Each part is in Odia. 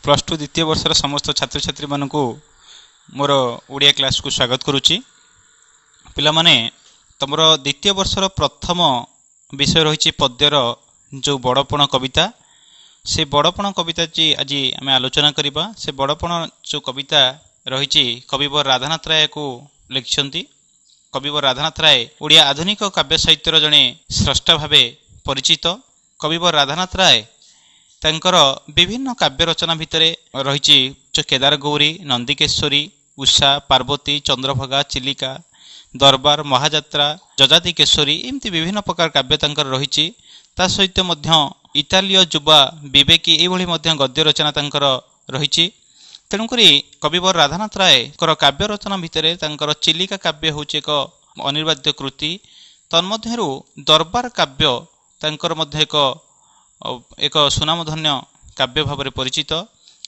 ପ୍ଲସ୍ ଟୁ ଦ୍ୱିତୀୟ ବର୍ଷର ସମସ୍ତ ଛାତ୍ରଛାତ୍ରୀମାନଙ୍କୁ ମୋର ଓଡ଼ିଆ କ୍ଲାସ୍କୁ ସ୍ୱାଗତ କରୁଛି। ପିଲାମାନେ, ତୁମର ଦ୍ୱିତୀୟ ବର୍ଷର ପ୍ରଥମ ବିଷୟ ରହିଛି ପଦ୍ୟର ଯେଉଁ ବଡ଼ପଣ କବିତା, ସେ ବଡ଼ପଣ କବିତା ଆଜି ଆମେ ଆଲୋଚନା କରିବା। ସେ ବଡ଼ପଣ ଯେଉଁ କବିତା ରହିଛି, କବିବର ରାଧାନାଥ ରାୟକୁ ଲେଖିଛନ୍ତି। କବିବର ରାଧାନାଥ ରାୟ ଓଡ଼ିଆ ଆଧୁନିକ କାବ୍ୟ ସାହିତ୍ୟର ଜଣେ ସ୍ରଷ୍ଟା ଭାବେ ପରିଚିତ। କବିବର ରାଧାନାଥ ରାୟ ତାଙ୍କର ବିଭିନ୍ନ କାବ୍ୟ ରଚନା ଭିତରେ ରହିଛି କେଦାର ଗୌରୀ, ନନ୍ଦିକେଶ୍ୱରୀ, ଉଷା, ପାର୍ବତୀ, ଚନ୍ଦ୍ରଭଗା, ଚିଲିକା, ଦରବାର, ମହାଯାତ୍ରା, ଯଯାତି କେଶରୀ, ଏମିତି ବିଭିନ୍ନ ପ୍ରକାର କାବ୍ୟ ତାଙ୍କର ରହିଛି। ତା ସହିତ ମଧ୍ୟ ଇତାଲୀୟ ଯୁବା ବିବେକୀ, ଏଇଭଳି ମଧ୍ୟ ଗଦ୍ୟ ରଚନା ତାଙ୍କର ରହିଛି। ତେଣୁକରି କବିବର ରାଧାନାଥ ରାୟଙ୍କର କାବ୍ୟ ରଚନା ଭିତରେ ତାଙ୍କର ଚିଲିକା କାବ୍ୟ ହେଉଛି ଏକ ଅନିର୍ବାଧ୍ୟ କୃତି। ତନ୍ମଧ୍ୟରୁ ଦରବାର କାବ୍ୟ ତାଙ୍କର ମଧ୍ୟ ଏକ ସୁନାମଧନ୍ୟ କାବ୍ୟ ଭାବରେ ପରିଚିତ।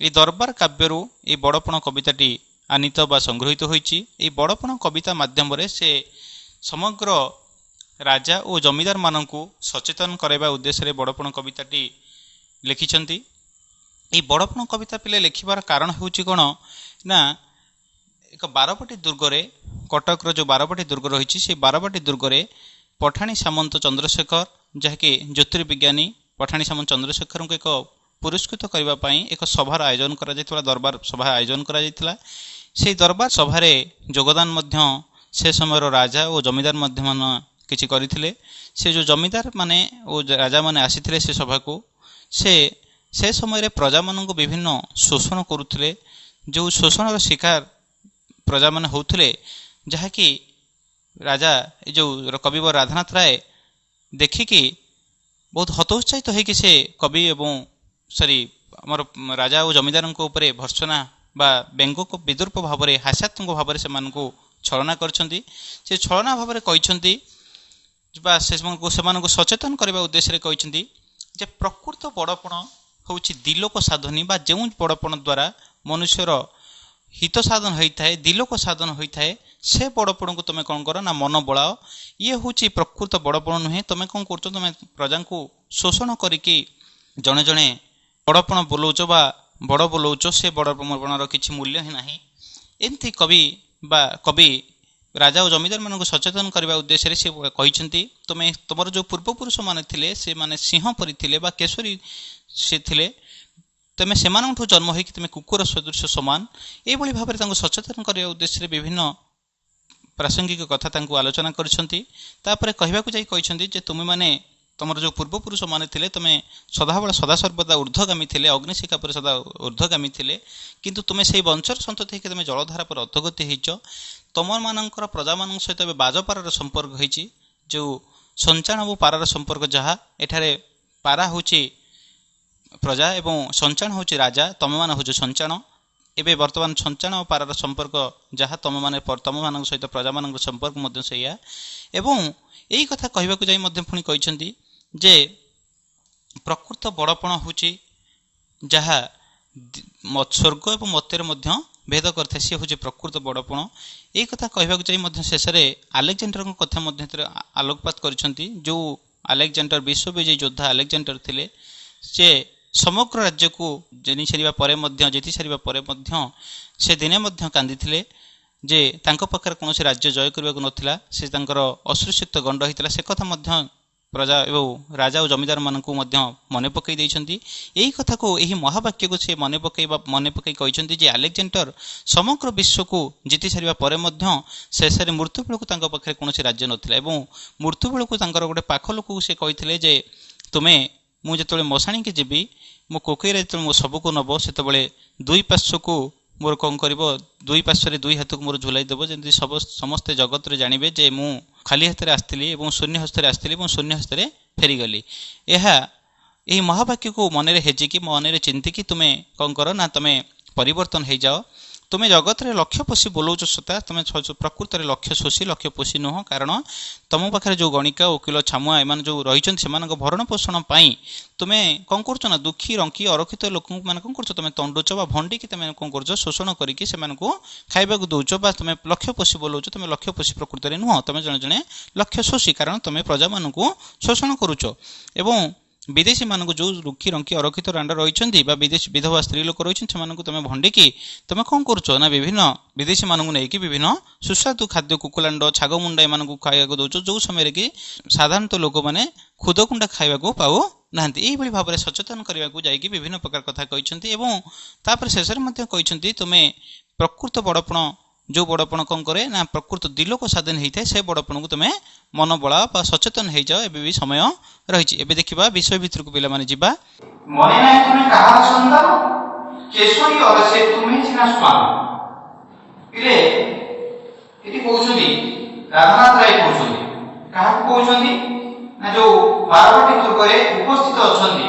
ଏହି ଦରବାର କାବ୍ୟରୁ ଏହି ବଡ଼ପଣ କବିତାଟି ଆନୀତ ବା ସଂଗୃହୀତ ହୋଇଛି। ଏହି ବଡ଼ପଣ କବିତା ମାଧ୍ୟମରେ ସେ ସମଗ୍ର ରାଜା ଓ ଜମିଦାରମାନଙ୍କୁ ସଚେତନ କରାଇବା ଉଦ୍ଦେଶ୍ୟରେ ବଡ଼ପଣ କବିତାଟି ଲେଖିଛନ୍ତି। ଏହି ବଡ଼ପଣ କବିତା ପିଲେ ଲେଖିବାର କାରଣ ହେଉଛି କ'ଣ ନା, ଏକ ବାରବାଟୀ ଦୁର୍ଗରେ, କଟକର ଯେଉଁ ବାରବାଟୀ ଦୁର୍ଗ ରହିଛି, ସେ ବାରବାଟୀ ଦୁର୍ଗରେ ପଠାଣି ସାମନ୍ତ ଚନ୍ଦ୍ରଶେଖର, ଯାହାକି ଜ୍ୟୋତିର୍ବିଜ୍ଞାନୀ ପଠାଣି ସାମନ୍ତ ଚନ୍ଦ୍ରଶେଖରଙ୍କୁ ଏକ ପୁରସ୍କୃତ କରିବା ପାଇଁ ଏକ ସଭାର ଆୟୋଜନ କରାଯାଇଥିଲା, ଦରବାର ସଭା ଆୟୋଜନ କରାଯାଇଥିଲା। ସେହି ଦରବାର ସଭାରେ ଯୋଗଦାନ ମଧ୍ୟ ସେ ସମୟର ରାଜା ଓ ଜମିଦାର ମଧ୍ୟ ମାନ କିଛି କରିଥିଲେ। ସେ ଯେଉଁ ଜମିଦାର ମାନେ ଓ ରାଜାମାନେ ଆସିଥିଲେ ସେ ସଭାକୁ, ସେ ସମୟରେ ପ୍ରଜାମାନଙ୍କୁ ବିଭିନ୍ନ ଶୋଷଣ କରୁଥିଲେ। ଯେଉଁ ଶୋଷଣର ଶିକାର ପ୍ରଜାମାନେ ହେଉଥିଲେ, ଯାହାକି ରାଜା ଏ ଯେଉଁ କବିବର ରାଧାନାଥ ରାୟ ଦେଖିକି ବହୁତ ହତୋତ୍ସାହିତ ହେଇକି ସେ କବି ଏବଂ ସରି ଆମର ରାଜା ଓ ଜମିଦାରଙ୍କ ଉପରେ ଭର୍ତ୍ସନା ବା ବ୍ୟଙ୍ଗକୁ ବିଦ୍ରୂପ ଭାବରେ, ହାସ୍ୟାତ୍ମକ ଭାବରେ ସେମାନଙ୍କୁ ଛଳନା କରିଛନ୍ତି। ସେ ଛଳନା ଭାବରେ କହିଛନ୍ତି ବା ସେମାନଙ୍କୁ ସଚେତନ କରିବା ଉଦ୍ଦେଶ୍ୟରେ କହିଛନ୍ତି ଯେ ପ୍ରକୃତ ବଡ଼ପଣ ହେଉଛି ଦିଲୋକ ସାଧନୀ, ବା ଯେଉଁ ବଡ଼ପଣ ଦ୍ୱାରା ମନୁଷ୍ୟର ହିତ ସାଧନ ହୋଇଥାଏ, ଦିଲୋକ ସାଧନ ହୋଇଥାଏ, ସେ ବଡ଼ପଣକୁ ତୁମେ କ'ଣ କର ନା ମନ ବଳାଅ। ଇଏ ହେଉଛି ପ୍ରକୃତ ବଡ଼ପଣ ନୁହେଁ। ତୁମେ କ'ଣ କରୁଛ? ତୁମେ ପ୍ରଜାଙ୍କୁ ଶୋଷଣ କରିକି ଜଣେ ଜଣେ ବଡ଼ପଣ ବୋଲଉଛ ବା ବଡ଼ ବୋଲଉଛ, ସେ ବଡ଼ପଣର କିଛି ମୂଲ୍ୟ ହିଁ ନାହିଁ। ଏମିତି କବି ବା କବି ରାଜା ଓ ଜମିଦାରମାନଙ୍କୁ ସଚେତନ କରିବା ଉଦ୍ଦେଶ୍ୟରେ ସେ କହିଛନ୍ତି, ତୁମେ ତୁମର ଯେଉଁ ପୂର୍ବପୁରୁଷମାନେ ଥିଲେ, ସେମାନେ ସିଂହ ପରି ଥିଲେ ବା କେଶରୀ ସେ ଥିଲେ, ତୁମେ ସେମାନଙ୍କଠୁ ଜନ୍ମ ହୋଇକି ତୁମେ କୁକୁର ସଦୃଶ ସମାନ। ଏଇଭଳି ଭାବରେ ତାଙ୍କୁ ସଚେତନ କରିବା ଉଦ୍ଦେଶ୍ୟରେ ବିଭିନ୍ନ ପ୍ରାସଙ୍ଗିକ କଥା ତାଙ୍କୁ ଆଲୋଚନା କରିଛନ୍ତି। ତାପରେ କହିବାକୁ ଯାଇ କହିଛନ୍ତି ଯେ ତୁମେମାନେ ତୁମର ଯେଉଁ ପୂର୍ବପୁରୁଷମାନେ ଥିଲେ, ତୁମେ ସଦାବେଳେ ସଦାସର୍ବଦା ଉର୍ଦ୍ଧ୍ୱଗାମୀ ଥିଲେ, ଅଗ୍ନିଶିଖା ପରେ ସଦା ଉର୍ଦ୍ଧ୍ୱଗାମୀ ଥିଲେ, କିନ୍ତୁ ତୁମେ ସେଇ ବଂଶର ସନ୍ତତି ହେଇକି ତୁମେ ଜଳଧାରା ପରେ ଅଧୋଗତି ହେଇଛ। ତୁମମାନଙ୍କର ପ୍ରଜାମାନଙ୍କ ସହିତ ଏବେ ବାଜପାରାର ସମ୍ପର୍କ ହେଇଛି। ଯେଉଁ ସଞ୍ଚାଣ ଓ ପାରାର ସମ୍ପର୍କ ଯାହା, ଏଠାରେ ପାରା ହେଉଛି ପ୍ରଜା ଏବଂ ସଞ୍ଚାଣ ହେଉଛି ରାଜା, ତୁମେମାନେ ହେଉଛ ସଞ୍ଚାଣ। ଏବେ ବର୍ତ୍ତମାନ ସଞ୍ଚାଣ ଓ ପାରାର ସମ୍ପର୍କ ଯାହା, ତୁମେମାନେ ତୁମମାନଙ୍କ ସହିତ ପ୍ରଜାମାନଙ୍କର ସମ୍ପର୍କ ମଧ୍ୟ ସେଇଆ। ଏବଂ ଏଇ କଥା କହିବାକୁ ଯାଇ ମଧ୍ୟ ପୁଣି କହିଛନ୍ତି ଯେ ପ୍ରକୃତ ବଡ଼ପଣ ହେଉଛି ଯାହା ସ୍ୱର୍ଗ ଏବଂ ମର୍ତ୍ତ୍ୟରେ ମଧ୍ୟ ଭେଦ କରିଥାଏ, ସିଏ ହେଉଛି ପ୍ରକୃତ ବଡ଼ପଣ। ଏଇ କଥା କହିବାକୁ ଯାଇ ମଧ୍ୟ ଶେଷରେ ଆଲେକ୍ଜାଣ୍ଡରଙ୍କ କଥା ମଧ୍ୟ ଏଥିରେ ଆଲୋକପାତ କରିଛନ୍ତି। ଯେଉଁ ଆଲେକ୍ଜାଣ୍ଡର ବିଶ୍ୱବିଜୟୀ ଯୋଦ୍ଧା ଆଲେକ୍ଜାଣ୍ଡର ଥିଲେ, ସେ ସମଗ୍ର ରାଜ୍ୟକୁ ଜିଣି ସାରିବା ପରେ ମଧ୍ୟ, ଜିତି ସାରିବା ପରେ ମଧ୍ୟ ସେ ଦିନେ ମଧ୍ୟ କାନ୍ଦିଥିଲେ ଯେ ତାଙ୍କ ପାଖରେ କୌଣସି ରାଜ୍ୟ ଜୟ କରିବାକୁ ନଥିଲା, ସେ ତାଙ୍କର ଅଶ୍ରୁସିକ୍ତ ଗଣ୍ଡ ହୋଇଥିଲା। ସେ କଥା ମଧ୍ୟ ପ୍ରଜା ଏବଂ ରାଜା ଓ ଜମିଦାରମାନଙ୍କୁ ମଧ୍ୟ ମନେ ପକାଇ ଦେଇଛନ୍ତି। ଏହି କଥାକୁ, ଏହି ମହାବାକ୍ୟକୁ ସେ ମନେ ପକାଇ କହିଛନ୍ତି ଯେ ଆଲେକ୍ଜାଣ୍ଡର ସମଗ୍ର ବିଶ୍ୱକୁ ଜିତି ସାରିବା ପରେ ମଧ୍ୟ ଶେଷରେ ମୃତ୍ୟୁ ବେଳକୁ ତାଙ୍କ ପାଖରେ କୌଣସି ରାଜ୍ୟ ନଥିଲା। ଏବଂ ମୃତ୍ୟୁ ବେଳକୁ ତାଙ୍କର ଗୋଟେ ପାଖ ଲୋକକୁ ସେ କହିଥିଲେ ଯେ ତୁମେ ମୁଁ ଯେତେବେଳେ ମଶାଣିକି ଯିବି, ମୋ କୋକେଇରେ ଯେତେବେଳେ ମୋ ଶବକୁ ନେବ, ସେତେବେଳେ ଦୁଇ ପାର୍ଶ୍ୱକୁ ମୋର କ'ଣ କରିବ, ଦୁଇ ପାର୍ଶ୍ୱରେ ଦୁଇ ହାତକୁ ମୋର ଝୁଲାଇ ଦେବ, ଯେମିତି ସମସ୍ତେ ଜଗତରେ ଜାଣିବେ ଯେ ମୁଁ ଖାଲି ହାତରେ ଆସିଥିଲି ଏବଂ ଶୂନ୍ୟ ହସ୍ତରେ ଆସିଥିଲି ଏବଂ ଶୂନ୍ୟ ହସ୍ତରେ ଫେରିଗଲି। ଏହା ଏହି ମହାବାକ୍ୟକୁ ମନରେ ହେଜିକି, ମନରେ ଚିନ୍ତିକି ତୁମେ କ'ଣ କର ନା ତୁମେ ପରିବର୍ତ୍ତନ ହେଇଯାଅ। ତୁମେ ଜଗତରେ ଲକ୍ଷ୍ୟ ପୋଷି ବୋଲଉଛ ସତା, ତୁମେ ପ୍ରକୃତରେ ଲକ୍ଷ୍ୟ ଶୋଷି, ଲକ୍ଷ୍ୟ ପୋଷି ନୁହଁ। କାରଣ ତୁମ ପାଖରେ ଯେଉଁ ଗଣିକା, ଓକିଲ, ଛାମୁଆ ଏମାନେ ଯେଉଁ ରହିଛନ୍ତି, ସେମାନଙ୍କ ଭରଣ ପୋଷଣ ପାଇଁ ତୁମେ କ'ଣ କରୁଛ ନା ଦୁଃଖୀ, ରଙ୍କି, ଅରକ୍ଷିତ ଲୋକଙ୍କୁ ମାନେ କ'ଣ କରୁଛ, ତୁମେ ତଣ୍ଡୁଛ ବା ଭଣ୍ଡିକି ତୁମେ କ'ଣ କରୁଛ, ଶୋଷଣ କରିକି ସେମାନଙ୍କୁ ଖାଇବାକୁ ଦେଉଛ ବା ତୁମେ ଲକ୍ଷ୍ୟ ପୋଷି ବୋଲଉଛ। ତୁମେ ଲକ୍ଷ୍ୟ ପୋଷି ପ୍ରକୃତରେ ନୁହଁ, ତୁମେ ଜଣେ ଜଣେ ଲକ୍ଷ୍ୟ ଶୋଷି, କାରଣ ତୁମେ ପ୍ରଜାମାନଙ୍କୁ ଶୋଷଣ କରୁଛ। ଏବଂ ବିଦେଶୀମାନଙ୍କୁ ଯେଉଁ ରୁଖି ରଙ୍କି ଅରକ୍ଷିତ ରାଣ୍ଡ ରହିଛନ୍ତି ବା ବିଦେଶୀ ବିଧବା ସ୍ତ୍ରୀ ଲୋକ ରହିଛନ୍ତି, ସେମାନଙ୍କୁ ତୁମେ ଭଣ୍ଡିକି ତୁମେ କ'ଣ କରୁଛ ନା ବିଭିନ୍ନ ବିଦେଶୀମାନଙ୍କୁ ନେଇକି ବିଭିନ୍ନ ସୁସ୍ୱାଦୁ ଖାଦ୍ୟ, କୁକୁଲାଣ୍ଡ, ଛାଗମୁଣ୍ଡା ଏମାନଙ୍କୁ ଖାଇବାକୁ ଦେଉଛ, ଯେଉଁ ସମୟରେ କି ସାଧାରଣତଃ ଲୋକମାନେ ଖୁଦକୁଣ୍ଡା ଖାଇବାକୁ ପାଉନାହାନ୍ତି। ଏଇଭଳି ଭାବରେ ସଚେତନ କରିବାକୁ ଯାଇକି ବିଭିନ୍ନ ପ୍ରକାର କଥା କହିଛନ୍ତି ଏବଂ ତାପରେ ଶେଷରେ ମଧ୍ୟ କହିଛନ୍ତି, ତୁମେ ପ୍ରକୃତ ବଡ଼ପଣ, ଯେଉଁ ବଡ଼ପଣ କ'ଣ କରେ ନା ପ୍ରକୃତ ଦିଲୋକ ସ୍ୱାଧୀନ ହେଇଥାଏ, ସେ ବଡ଼ପଣକୁ ତୁମେ ମନ ବଳାଅ ବା ସଚେତନ ହେଇଯାଅ, ଏବେ ବି ସମୟ ରହିଛି। ଏବେ ଦେଖିବା ବିଷୟ ଭିତରକୁ ପିଲାମାନେ ଯିବା। ମନେ ନାହିଁ ତୁମେ କାହାର ସନ୍ତାନ, କେଶରୀ ଅରସେ ତୁମେ ସିନା ସ୍ୱାମୀ। ପିଲେ, ଏଠି କହୁଛନ୍ତି, ରାଧାନାଥ ରାୟ କହୁଛନ୍ତି। କାହାକୁ କହୁଛନ୍ତି ନା ଯୋଉ ବାରବାଟୀ ଦୁର୍ଗରେ ଉପସ୍ଥିତ ଅଛନ୍ତି,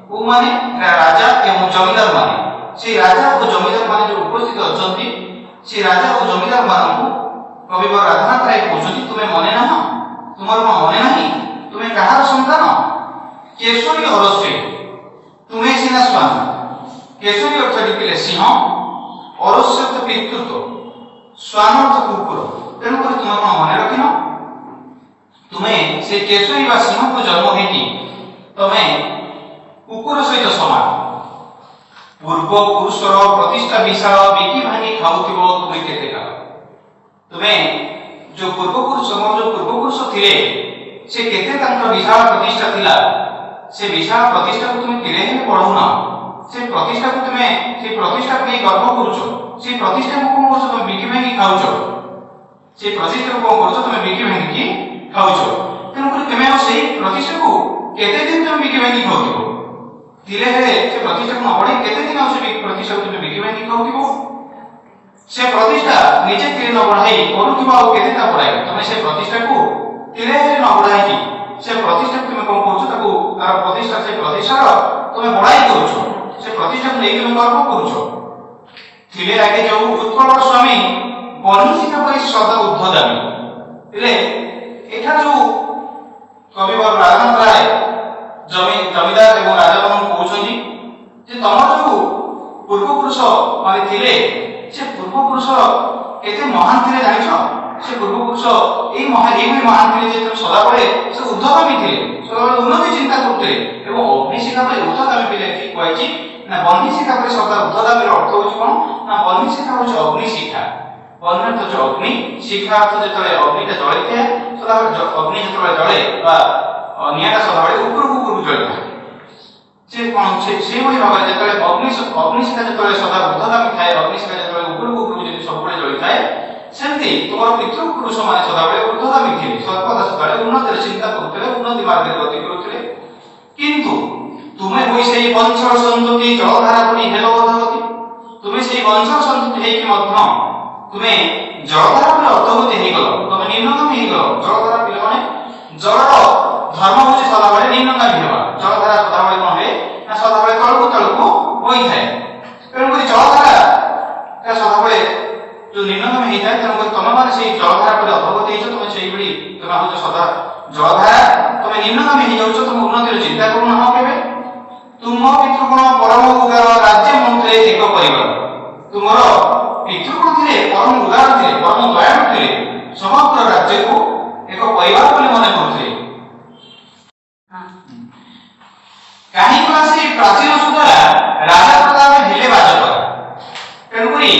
କୋଉମାନେ ନା ରାଜା ଏବଂ ଜମିଦାର ମାନେ। ସେଇ ରାଜା ଓ ଜମିଦାର ମାନେ ଯୋଉ ଉପସ୍ଥିତ ଅଛନ୍ତି, ସେ ରାଜା ଓ ଜମିଦାର ମାନଙ୍କୁ କବିବର ରାଧାନାଥ ରାୟ କହୁଛନ୍ତି, ତୁମେ ମନେ ନାହ? ତୁମର କଣ ମନେ ନାହିଁ ତୁମେ କାହାର ସନ୍ତାନ? କେଶରୀ ଅରସେ ତୁମେ ସିନା ସ୍ୱାମୀ। କେଶରୀ ଅର୍ଥ ଲିଖିଲେ ସିଂହ, ଅରସ୍ୟ ଅର୍ଥ ପିତୃତ୍ୱ, ସ୍ୱାନ ଅର୍ଥ କୁକୁର। ତେଣୁକରି ତୁମେ କଣ ମନେ ରଖିନ? ତୁମେ ସେ କେଶରୀ ବା ସିଂହକୁ ଜନ୍ମ ହେଇକି ତମେ କୁକୁର ସହିତ ସମାନ। ପୂର୍ବ ପୁରୁଷର ପ୍ରତିଷ୍ଠା ବିଶାଳ, ବିକି ଭାଙ୍ଗି ଖାଉଥିବ ତୁମେ କେତେ କାଳ। ତୁମେ ଯୋଉ ପୂର୍ବପୁରୁଷ, ମୋର ଯୋଉ ପୂର୍ବପୁରୁଷ ଥିଲେ, ସେ କେତେ ତାଙ୍କର ବିଶାଳ ପ୍ରତିଷ୍ଠା ଥିଲା, ସେ ବିଶାଳ ପ୍ରତିଷ୍ଠାକୁ ତୁମେ ତିଳେ ହେଲେ ବଢଉନ। ସେ ପ୍ରତିଷ୍ଠାକୁ ତୁମେ, ସେଇ ପ୍ରତିଷ୍ଠାକୁ ନେଇ ଗର୍ବ କରୁଛ। ସେଇ ପ୍ରତିଷ୍ଠାକୁ କଣ କରୁଛ ତମେ? ବିକି ଭାଙ୍ଗି ଖାଉଛ। ସେଇ ପ୍ରତିଷ୍ଠାକୁ କଣ କରୁଛ ତମେ? ବିକି ଭାଙ୍ଗିକି ଖାଉଛ। ତେଣୁକରି ତୁମେ ଆଉ ସେଇ ପ୍ରତିଷ୍ଠାକୁ କେତେ ଦିନ ତମେ ବିକି ଭାଙ୍ଗି ଖାଉଥିବ? ତିଳେ ହେଲେ ସେ ପ୍ରତିଷ୍ଠାକୁ ନ ବଢେଇ କେତେ ଦିନ ଆଉ ସେ ପ୍ରତିଷ୍ଠାକୁ ତୁମେ ବିକି ଭାଙ୍ଗି ଖାଉଥିବ? ସେ ପ୍ରତିଷ୍ଠା ନିଜେ ତିଳେ ନ ବଢାଇ କରୁଥିବ ଆଉ କେତେ ତା ବଢାଇବ? ତମେ ସେ ପ୍ରତିଷ୍ଠାକୁ ତିଳେ ହେଲେ ନ ବଢାଇକି ସେ ପ୍ରତିଷ୍ଠାକୁ ତୁମେ କଣ କରୁଛ? ତାକୁ ତାର ପ୍ରତିଷ୍ଠା, ସେ ପ୍ରତିଷ୍ଠାର ତୁମେ ବଢାଇ କରୁଛ। ସେ ପ୍ରତିଷ୍ଠାକୁ ନେଇ ତୁମେ ଗର୍ବ କରୁଛ। ଥିଲେ ଆଗେ ଯୋଉ ଉତ୍କଳର ସ୍ୱାମୀ, ବହ୍ନିଶିଖା ପରି ସଦା ଉର୍ଦ୍ଧ୍ୱଗାମୀ। ହେଲେ ଏଠାରେ ଯୋଉ କବିବର ରାଧାନାଥ ରାୟ ଜମିଦାର ଏବଂ ରାଜାମାନଙ୍କୁ କହୁଛନ୍ତି ଯେ ତମର ଯୋଉ ପୂର୍ବପୁରୁଷ ମାନେ ଥିଲେ, ସେ ପୂର୍ବପୁରୁଷ କେତେ ମହାନ ଥିଲେ ଜାଣିଛ? ସେ ପୂର୍ବପୁରୁଷ ଏଇଭଳି ମହାନ ଥିଲେ ଯେ ତେଣୁ ସଦାବେଳେ ସେ ଉର୍ଦ୍ଧ୍ୱଗାମୀ ଥିଲେ, ସଦାବେଳେ ଉନ୍ନତି ଚିନ୍ତା କରୁଥିଲେ ଏବଂ ଅଗ୍ନିଶିଖା ପରି ଉର୍ଦ୍ଧ୍ୱଗାମୀ। ପିଲା, ଏଠି କୁହାଯାଇଛି ନା ବହ୍ନିଶିଖା ପରି ସଦା ଉର୍ଦ୍ଧ୍ୱଗାମୀର ଅର୍ଥ ହଉଛି କଣ ନା ବହ୍ନିଶିଖା ହଉଛି ଅଗ୍ନିଶିଖା। ବହ୍ନି ଅର୍ଥ ହଉଛି ଅଗ୍ନି, ଶିଖା ଅର୍ଥ ଯେତେବେଳେ ଅଗ୍ନିଟା ଜଳିଥାଏ, ସଦାବେଳେ ଅଗ୍ନି ଯେତେବେଳେ ଜଳେ ବା ନିଆଁଟା ସଦାବେଳେ ଉପରକୁ ଉପରକୁ ଜଳିଥାଏ, ସେ କଣ ସେ ସେଇଭଳି ଭାବରେ ଯେତେବେଳେ ଅଗ୍ନିଶିଖା ଯେତେବେଳେ ସଦା ଉର୍ଦ୍ଧ୍ୱଗାମୀ ଥାଏ, ଅଗ୍ନିଶିଖା ଯେତେବେଳେ ଉପରକୁ ଉପରକୁ ଯଦି ସବୁବେଳେ ଜଳିଥାଏ, ସେମିତି ତୁମର ପିତୃପୁରୁଷ ମାନେ ସଦାବେଳେ ଉର୍ଦ୍ଧ୍ୱଗାମୀ ଥିଲେ, ସର୍ବଦା ସଦାବେଳେ ଉନ୍ନତିର ଚିନ୍ତା କରୁଥିଲେ, ଉନ୍ନତି ମାର୍ଗରେ ଗତି କରୁଥିଲେ। କିନ୍ତୁ ତୁମେ ହୋଇ ସେଇ ବଂଶର ସନ୍ତତି, ଜଳଧାରା ପରି ହେଲ ଅଧୋଗତି। ତୁମେ ସେଇ ବଂଶର ସନ୍ତତି ହେଇକି ମଧ୍ୟ ତୁମେ ଜଳଧାରା ପରି ଅଧୋଗତି ହେଇଗଲ, ତମେ ନିମ୍ନଗାମୀ ହେଇଗଲ। ଜଳଧାରା, ପିଲାମାନେ, ଜଳର ଧର୍ମ ହଉଛି ସଦାବେଳେ ନିମ୍ନଗାମୀ ହେବା। ଜଳଧାରା ସଦାବେଳେ କଣ ହୁଏ ନା ସଦାବେଳେ ତଳକୁ ତଳକୁ ହୋଇଥାଏ। ତେଣୁକରି ଜଳଧାରା ସଦାବେଳେ ଯୋଉ ନିମ୍ନଗାମୀ ହେଇଥାଏ, ତେଣୁକରି ତମେ ମାନେ ସେଇ ଜଳଧାରା ପରି ଅଧୋଗତି ହେଇଛ। ତମେ ସେଇଭଳି, ତମେ ହଉଛ ସଦା ଜଳଧାରା, ତମେ ନିମ୍ନଗାମୀ ହେଇଯାଉଛ, ତମେ ଉନ୍ନତିର ଚିନ୍ତା କରୁନାହ କେବେ। ତୁମ ପିତୃଗଣ ପରମ ଉଦାର, ରାଜ୍ୟ ମଣୁଥିଲେ ଏକ ପରିବାର। ତୁମର ପିତୃଗଣ ଥିଲେ ପରମ ଉଦାର ଥିଲେ, ପରମ ଦୟାଳୁ ଥିଲେ, ସମଗ୍ର ରାଜ୍ୟକୁ ଏକ ପରିବାର ବୋଲି ମନେ କରୁଥିଲେ। କାହିଁକି ନା ସେ ପ୍ରାଚୀନ ସୁଧାରା, ରାଜା ପ୍ରଦାନ ହେଲେ ବାଜପରା। ତେଣୁକରି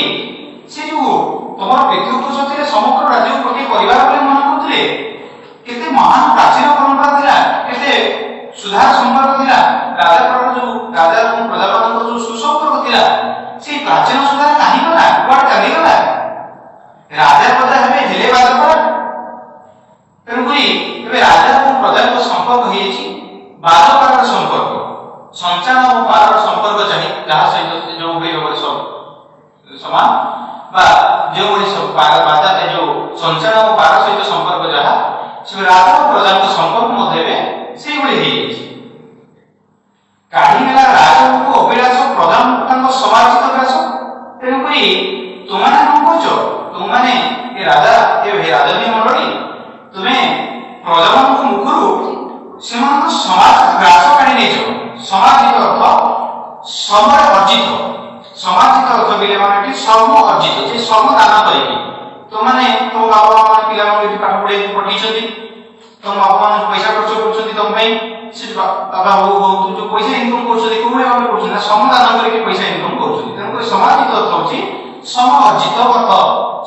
ସେ ଯୋଉ ତମର ପିତୃପୁରୁଷ ଥିଲେ, ସମଗ୍ର ରାଜ୍ୟକୁ ଗୋଟିଏ ପରିବାର ବୋଲି ମନେ କରୁଥିଲେ। କେତେ ମହାନ ପ୍ରାଚୀନ ପରମ୍ପରା ଥିଲା, କେତେ ସୁଧାର ସମ୍ପର୍କ ଥିଲା। ରାଜା ପ୍ରଜାର, ଯୋଉ ରାଜା ଏବଂ ପ୍ରଜାମାନଙ୍କର ଯୋଉ ସୁସମ୍ପର୍କ ଥିଲା, ସେଇ ପ୍ରାଚୀନ ସୁଧାର କାହିଁ ଗଲା? କୁଆଡେ ଚାଲିଗଲା? ରାଜା ପ୍ରଜା ହେବେ ହେଲେ ବାଜପରା। ତେଣୁକରି ଏବେ ରାଜା ଏବଂ ପ୍ରଜାଙ୍କ ସମ୍ପର୍କ ହେଇଯାଇଛି ବାଜପାରର ସମ୍ପର୍କ। ସଞ୍ଚାର ଓ ପାରର ସମ୍ପର୍କ ଚାହିଁ ଯାହା ସହିତ ଯେଉଁଭଳି ଭାବରେ ସମାନ ବା ଯେଉଁଭଳି ବାଜା ଏ ଯୋଉ ସଞ୍ଚାର ଓ ପାର ସହିତ ସମ୍ପର୍କ ଯାହା, ସେ ରାଜା ଓ ପ୍ରଜାଙ୍କ ସମ୍ପର୍କ ମଧ୍ୟ ଏବେ ସେଇଭଳି ହେଇଯାଇଛି। କାଢି ନେଲା ରାଜକୁ ଅଭିଳାଷ, ପ୍ରଜାଙ୍କୁ ତାଙ୍କ ସମାର୍ଜିତ ଗ୍ରାସ। ତେଣୁକରି ତୁମମାନେ କଣ କରୁଛ? ତୁମମାନେ ଏ ରାଜା, ଏ ରାଜନୀୟ ମଣ୍ଡଳୀ, ତୁମେ ପ୍ରଜାମାନଙ୍କ ମୁଖରୁ ସେମାନଙ୍କ ସମାଜ ଗ୍ରାସ କାଢି ନେଇଛ। ସମାର୍ଜିତ ଅର୍ଥ ଶ୍ରମରେ ଅର୍ଜିତ। ସମାର୍ଜିତ ଅର୍ଥ ପିଲାମାନେ ଏଠି ଶ୍ରମ ଅର୍ଜିତ, ଯେ ଶ୍ରମ ଦାନ କରିକି ତୁମମାନେ ତମ ବାପା ମା ମାନେ ପିଲାମାନଙ୍କୁ ଏଠି ପାଠ ପଢେଇବାକୁ ପଠେଇଛନ୍ତି, ତମ ବାପା ମାନେ ପଇସା ଖର୍ଚ୍ଚ କରୁଛନ୍ତି ତମ ପାଇଁ। ସେ ବାବା ହଉ ହୁଅନ୍ତୁ, ଯୋଉ ପଇସା ଇନକମ୍ କରୁଛନ୍ତି, କୋଉଭଳି ଭାବରେ କରୁଛନ୍ତି ନା ଶ୍ରମଦାନ କରିକି ପଇସା ଇନକମ୍ କରୁଛନ୍ତି। ତେଣୁକରି ସମାର୍ଜିତ ଅର୍ଥ ହଉଛି ଶ୍ରମ ଅର୍ଜିତ ଅର୍ଥ,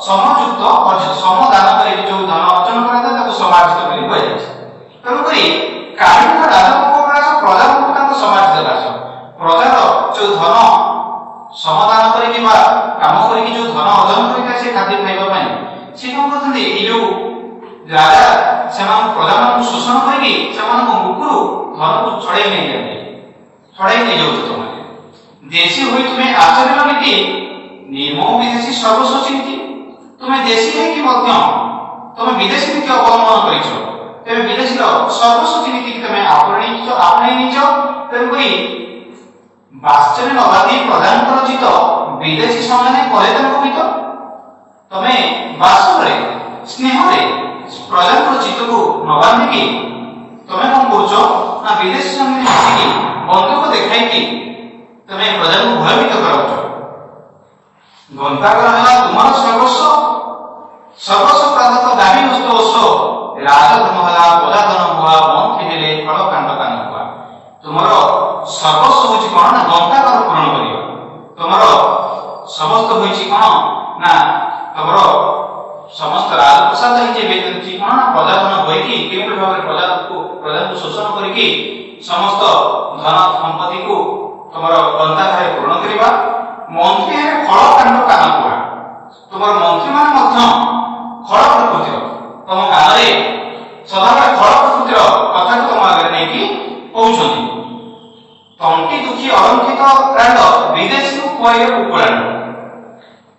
ଶ୍ରମଯୁକ୍ତ ଅର୍ଜିତ। ଶ୍ରମ ଦାନ କରିକି ଯୋଉ ଧନ ଅର୍ଜନ କରାଯାଏ, ତାକୁ ସମାର୍ଜିତ ବୋଲି କୁହାଯାଇଛି। ତେଣୁକରି କାଢିଲା ରାଜକୋଷ, ପ୍ରଜାଙ୍କୁ ତାଙ୍କ ସମାର୍ଜିତ ଦାସ। ପ୍ରଜାର ଯୋଉ ଧନ ଶ୍ରମଦାନ କରିକି ବା କାମ କରିକି ଯୋଉ ଧନ ଅର୍ଜନ କରିଥାଏ ସେ ଖାଦ୍ୟ ଖାଇବା ପାଇଁ, ସେ କଣ କରୁଛନ୍ତି? ଏଇ ଯୋଉ ରାଜା ସେମାନଙ୍କୁ, ପ୍ରଜାମାନଙ୍କୁ ଶୋଷଣ କରିକି ସେମାନଙ୍କ ମୁଖରୁ ଧନକୁ ଛଡେଇ ନେଇଯାନ୍ତି, ଛଡେଇ ନେଇଯାଉଛ ତମେ। ଦେଶୀ ହୋଇ ତୁମେ ଆଚରିଲ ନୀତି, ନିର୍ମମ ବିଦେଶୀ ସର୍ବଶୋଷୀ ନୀତି। ତୁମେ ଦେଶୀ ହେଇକି ମଧ୍ୟ ତମେ ବିଦେଶୀ ନୀତି ଅବଲମ୍ବନ କରିଛ। ତେବେ ବିଦେଶୀର ସର୍ବଶୋଷୀ ନୀତିକି ତମେ ଆପଣେଇଛ, ଆପଣେଇ ନେଇଛ। ତେଣୁକରି ବାତ୍ସଲ୍ୟ ନବାଦି ପ୍ରଜାଙ୍କର ଚିତ୍ତ, ବିଦେଶୀ ସଙ୍ଗେ କଲେ ତାଙ୍କୁ ମିତ। ତମେ ବାସରେ, ସ୍ନେହରେ ପ୍ରଜାଙ୍କର ଚିତ୍ତକୁ ନ ବାନ୍ଧିକି ତମେ କଣ କରୁଛ ନା ବିଦେଶୀ ସଙ୍ଗେ ମିଶିକି, ବନ୍ଧୁକ ଦେଖାଇକି ତମେ ପ୍ରଜାଙ୍କୁ ଭୟଭୀତ କରାଉଛ। ଗନ୍ତାଘର ହେଲା ତୁମର ସର୍ବସ୍ୱ, ସର୍ବସ୍ୱ ପ୍ରାନ୍ତ ଦାମୀ ବସ୍ତୁ। ରାଜଧର୍ମ ହେଲା ପ୍ରଜାଧନ ହୁଆ, ମନ୍ତ୍ରୀ ହେଲେ ଖଳ କାଣ୍ଡ କାନ ହୁଆ। ତୁମର ସର୍ବସ୍ୱ ହଉଛି କଣ ନା ଗନ୍ତାଘର ପୂରଣ କରିବା। ତୁମର ସମସ୍ତ ହୋଇଛି କଣ ନା ତମର ସମସ୍ତ ରାଜପ୍ରସାଦ ହେଇଛି ଏବେ ହେଉଛି କଣ ନା ପ୍ରଜାଧନ ହୋଇକି କେଉଁଭଳି ଭାବରେ ପ୍ରଜାକୁ ଶୋଷଣ କରିକି ସମସ୍ତ ଧନ ସମ୍ପତ୍ତିକୁ ତମର ଗନ୍ତାଘରେ ପୂରଣ କରିବା। ମନ୍ତ୍ରୀ ହେଲେ ଖଳ କାଣ୍ଡ କାନ କୁହା। ତୁମର ମନ୍ତ୍ରୀମାନେ ମଧ୍ୟ ଖଳ ପ୍ରକୃତିର, ତମ କାନରେ ସଦାବେଳେ ଖଳ ପ୍ରକୃତିର କଥାକୁ ତମ ଆଗରେ ନେଇକି କହୁଛନ୍ତି। ତଣ୍ଟି ଦୁଃଖୀ ଅରକ୍ଷିତ ରାଣ୍ଡ, ବିଦେଶୀକୁ ଖୁଆଇବେ କୁକୁଡ଼ାଣ୍ଡ।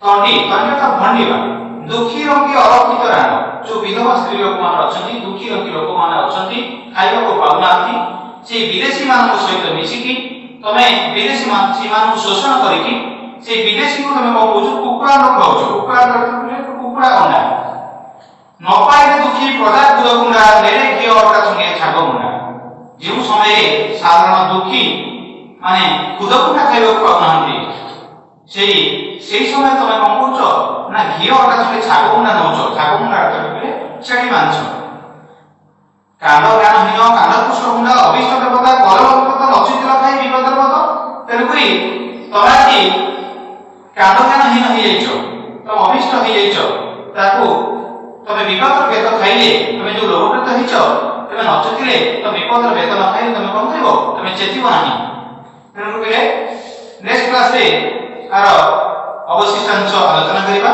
ତଣ୍ଟି, ତଣ୍ଟି ଅର୍ଥାତ୍ ଭଣ୍ଡିବା। ଦୁଃଖୀ ରଙ୍କି ଅରକ୍ଷିତ ରାଣ୍ଡ, ଯୋଉ ବିଧବା ସ୍ତ୍ରୀ ଲୋକମାନେ ଅଛନ୍ତି, ଦୁଃଖୀ ରଙ୍କି ଲୋକମାନେ ଅଛନ୍ତି, ଖାଇବାକୁ ପାଉନାହାନ୍ତି, ସେଇ ବିଦେଶୀ ମାନଙ୍କ ସହିତ ମିଶିକି ତମେ ବିଦେଶୀ ସେମାନଙ୍କୁ ଶୋଷଣ କରିକି ସେଇ ବିଦେଶୀକୁ ତମେ କଣ କହୁଛ? କୁକୁଡ଼ା ଖୁଆଉଛ। କୁକୁଡ଼ା, କୁକୁଡ଼ା ଅଣ୍ଡା। ନ ପାଇଲେ ଦୁଃଖୀ ପ୍ରଜା କୁଦକୁଣ୍ଡା, ନେଲେ ଘିଅ ଅଟା ସଙ୍ଗେ ଛାଗ ମୁଣ୍ଡା। ଯେଉଁ ସମୟରେ ସାଧାରଣ ଦୁଃଖୀ ମାନେ ଖୁଦକୁଣ୍ଡା ଖାଇବାକୁ ପାଉନାହାନ୍ତି, ସେଇ ସମୟରେ ତମେ କଣ କରୁଛ ନା ଘିଅ ଅଟା ସଙ୍ଗେ ଛାଗ ମୁଣ୍ଡା ନଉଛ। ଛାଗ ମୁଣ୍ଡା ଅର୍ଥ ଛେଳି ମାଂସ। କାଣ୍ଡ ଜ୍ଞାନହୀନ କାଣ୍ଡ କୃଷ୍ଣ ମୁଣ୍ଡା, ଅଭିଷ୍ଟ ଦେବତା କର ନଚିତ୍ର ଖାଇ ବିପଦର ପଦ। ତେଣୁକରି ତମେ ଆଜି କାଣ୍ଡ ଜ୍ଞାନହୀନ ହେଇଯାଇଛ, ତମେ ଅଭିଷ୍ଟ ହେଇଯାଇଛ। ତାକୁ ତମେ ବିପଦର ବେତ ଖାଇଲେ, ତମେ ଯୋଉ ଲୋଭକୃତ ହେଇଛ, ତମେ ନଚେତିଲେ, ତମେ ବିପଦର ବେତ ନ ଖାଇଲେ ତମେ କଣ କରିବ? ତମେ ଚେତିବ ନାହିଁ। ତେଣୁକରି ନେକ୍ସଟ କ୍ଲାସରେ ଆର ଅବଶିଷ୍ଟାଂଶ ଆଲୋଚନା କରିବା।